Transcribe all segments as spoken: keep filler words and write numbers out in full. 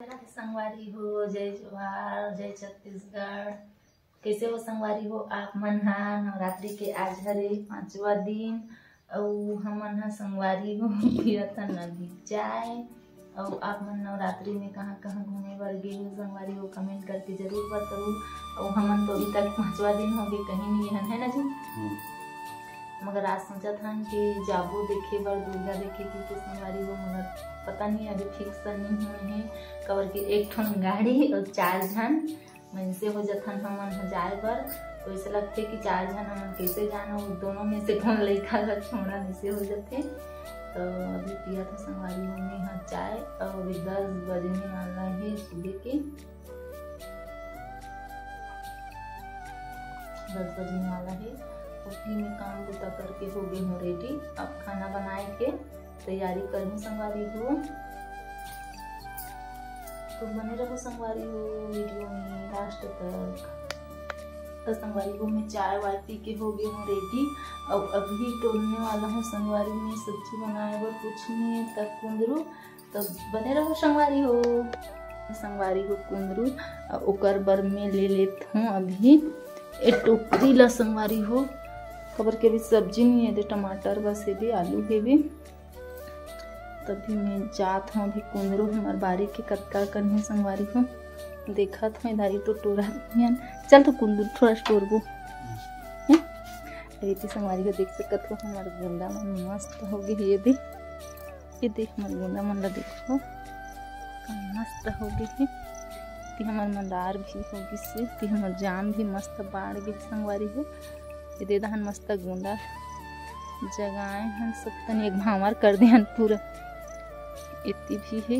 संगवारी हो, जय जोहार, जय छत्तीसगढ़। कैसे हो संगवारी हो आप मन हा? नवरात्रि के आज हरे पांचवा दिन, अउ हमन हा संगवारी हो पियत हन अभी चाय। अउ आप मन नवरात्रि में कहाँ कहाँ घूमे बर गे हो संगवारी हो, comment करके जरूर बताओ। अउ हमन तो अभी तक पांचवा दिन हो गए, कहीं नहीं हन, है ना जी? हम्म। मगर आज सोचत हन कि जाबो देखे बर दुर्गा देखे के, के संगवारी हो, मगर पता नहीं अभी fix नहीं हुए हैं, काबर कि एक ठन गाड़ी अउ चार झन मइनसे हो जथन हमन ह जाए बर। तो ऐसे लगथे कि चार झन हमन कैसे जानो, दोनों में से कौन लइका ला छोड़न, ऐसे हो जथे। तो अभी पियत हो संगवारी हो मैं ह चाय, अउ अभी दस बजने वाला है सुबह के, दस बजने वाला है। अभी मैं काम बुता करके हो गई हूँ ready। अब खाना बनाए के तैयारी करहूँ संगवारी हो। तो बने रहो संगवारी हो video में last तक। तो संगवारी हो, मैं चाय वाय पी के हो गई हूँ ready। अब अभी टोरने वाला हूँ संगवारी में सब्जी बनाए बर कुछ नहीं है तब कुंदरू। तो बने रहो संगवारी हो। संगवारी हो कुंदरू, अ, ओकर बर मैं ले लेत हूँ अभी ए टोकरी ला संगवारी हो, काबर के अभी सब्जी नहीं है दे, टमाटर बस है दे, आलू है भी। तभी मैं जात हूँ अभी कुंदरू हमर बारी के कतका कन हे संगवारी हो, देखत हूँ इधर ही तो टोरत नहीं हन। चल तो कुंदरू थोड़ा टोरबो। हैं? अभी तो संगवारी हो देख सकत हो हमर गोंदा मन मस्त हो गए हे ये दे। ये देख हमर गोंदा मन ला देखो, का मस्त हो गए हे। ती हमर मंदार भी हो गिस हे, ती हमर जाम भी मस्त बाढ़ गे संगवारी हो। ये दे दहन मस्त गोंदा जगाए हन, सब तनी एक भांवर कर दे हन पूरा। एती भी हे,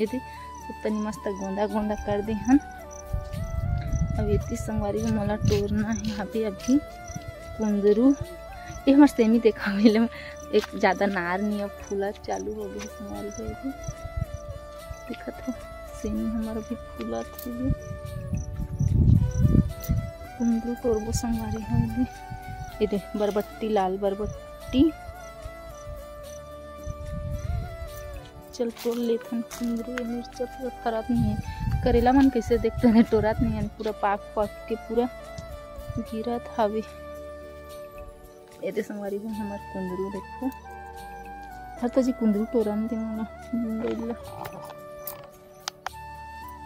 ये दे सब तनी मस्त गोंदा गोंदा कर दे हन। अब एती संगवारी हो मोला टोरना है अभी अभी कुंदरू। ये हमर सेमी देखा मिले एक ज्यादा नार नहीं, अब फूला चालू हो गए संगवारी हो। ये दे दिखत हो, सेमी हमर अभी फूलत हे। कुंदरू टोरबो संगवारी हो। ये दे बरबट्टी, लाल बरबट्टी। चल टोर लेथन कुंदरू, ये मिर्चा पूरा फरत नहीं है। करेला मन कैसे देखते हैं, टोरत नहीं है, पूरा पाक पाक के पूरा गिरत हवे। ये दे संगवारी हो हमर कुंदरू देखो। हर तजी कुंदरू टोरन दे मोला।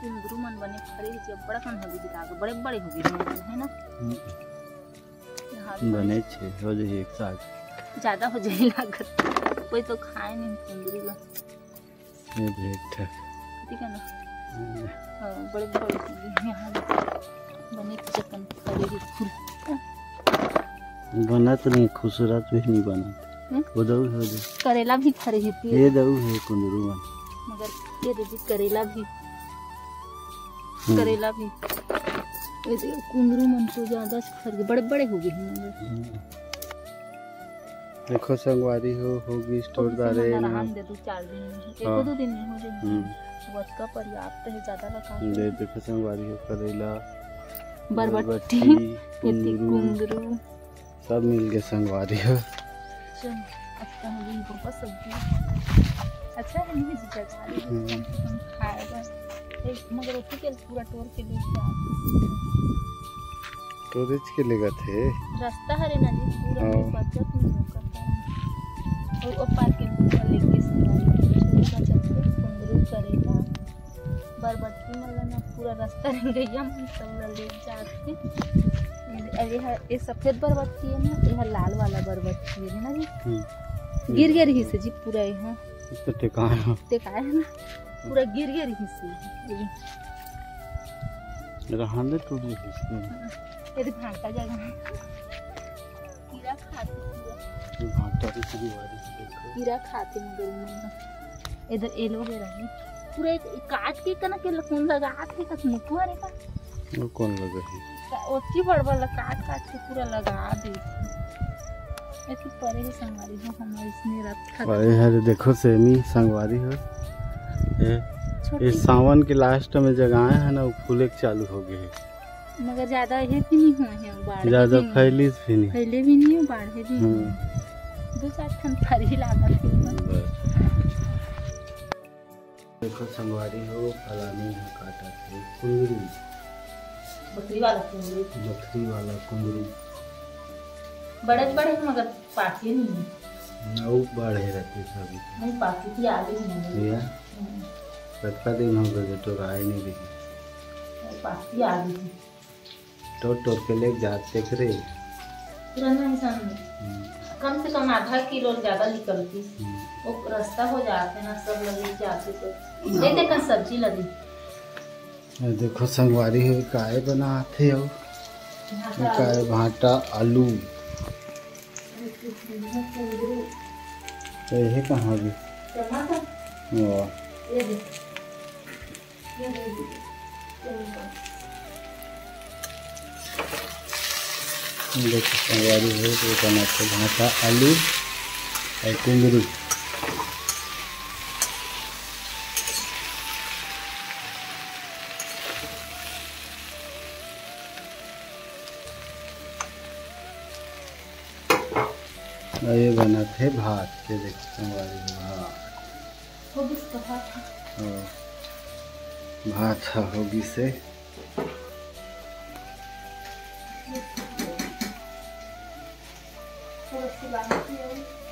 कुंदरू मन बने फरे हे, अब्बड़ अकन होगे, बिता के बड़े बड़े होगे, है ना? हम्म। यहाँ भी बने छे, हो जाही एक साग। ज्यादा हो जाही लागत। कोई तो खाए नहीं कुंदरू ला। ये देख ठक। ठीक है ना? हम्म। हाँ, बड़े बड़े होगे यहाँ। बने के चकन फरे हे फूल। बनत नहीं, खूबसूरत भी नहीं बनत। हम्म? वो दऊ है जो। करेला भी फरे हे फिर। ये दऊ है कुंदरू मन। मगर ये दे दी करेला भी। हम्म। करेला भी। ये दे कुंदरू मन तो ज्यादा से फर गए, बड़े बड़े हो गए हैं मगर। हम्म। देखो संगवारी हो, होगी स्टोर दारे ना। दे दो चार दिन में, एक हाँ। दो दिन में हो जाएगी। हम्म। वो अतका पर्याप्त है, ज्यादा लगा दे। देखो संगवारी हो, करेला, बरबट्टी, बरबट्टी, ये ती कुंदरू। कुंदरू। सब मिल गए संगवारी हो। चल, अब तो हो गई पापा सब्जी। अच्छा है, नहीं जी, जगा ली, हम्म। कम से कम खाएगा। ए, मगर ओती के पूरा टोर के ले जा। टोरेज के लेगा थे। रास्ता हरे ना जी, पूरा हाँ। बचत नहीं हो करता है। और वो पार के पूरा लेके संगवारी हो। बचत से कुंदरू करेला। बरबट्टी मन ला ना पूरा रास्ता रेंगइया मन सब ला ले जात हे। अरे हा, ये सफेद बरबट्टी है ना, ये हा लाल वाला बरबट्टी है ना जी। हम्म। गिर गया रही से जी पूरा ये हा। तो टेकाए है। टेकाए है ना, पूरा गिर गया रही से। ये रहन दे टूट गई। हाँ, ये तो भाटा जगह है। कीरा खाते पूरा। ये भाटा भी सही बात है, देखो। कीरा खाते मगर मन। इधर एलोवेरा है। पूरा एक काट के कना के लकुन लगा के कस मुकुआ रे का। वो कौन लगा है? का-, ओती बड़ बड़ काट काट के पूरा लगा दे। ऐसे परे ही संगवारी हो, हमारे इसने रात खा अरे हरे देखो सेमी संगवारी हो। ये, छोटी ये सावन के लास्ट में जगाए है ना, वो फूले के चालू हो गए। मगर ज्यादा ये भी नहीं हुए हैं, बाढ़े ज्यादा भी नहीं। फैलिस भी नहीं। फैले भी नहीं हो, बाढ़े भी नहीं। हम्म। दो चार ठन फर ही लागत है। बस। देखो संगवारी हो, फलानी ह काटत हे कुंदरू। बकरी वाला कुंदरू। बकरी वाला कुंदरू। बड़े बड़े मगर पाके नहीं है। अउ बड़े रहते सभी। नहीं, पाके की आगे नहीं है। भैया, हम्म। कतका दिन हो गए टोराए नहीं रही। पाके आगे थी। टोर टोर के लेके जाते करे। पुराना इंसान में हम्म। कम से कम आधा किलो ज्यादा निकलती। हम्म। वो रास्ता हो जाते ना, सब लोग जाते तो। ये देखा सब्जी लगी। ये देखो संगवारी हो, काय बनात हे अउ भांटा। काय भांटा आलू। तो ये कहाँ भी? टमाटर। वाह। ये दे। ये दे दीजिए। टमाटर। देखो संगवारी हो, ये टमाटर, भांटा, आलू और कुंदरू। अउ ये बनत हे भात के, देखो संगवारी हो, भात। हो गिस का भात? हाँ। भात ह हो गिस हे। थोड़ा सी लाना चाहिए।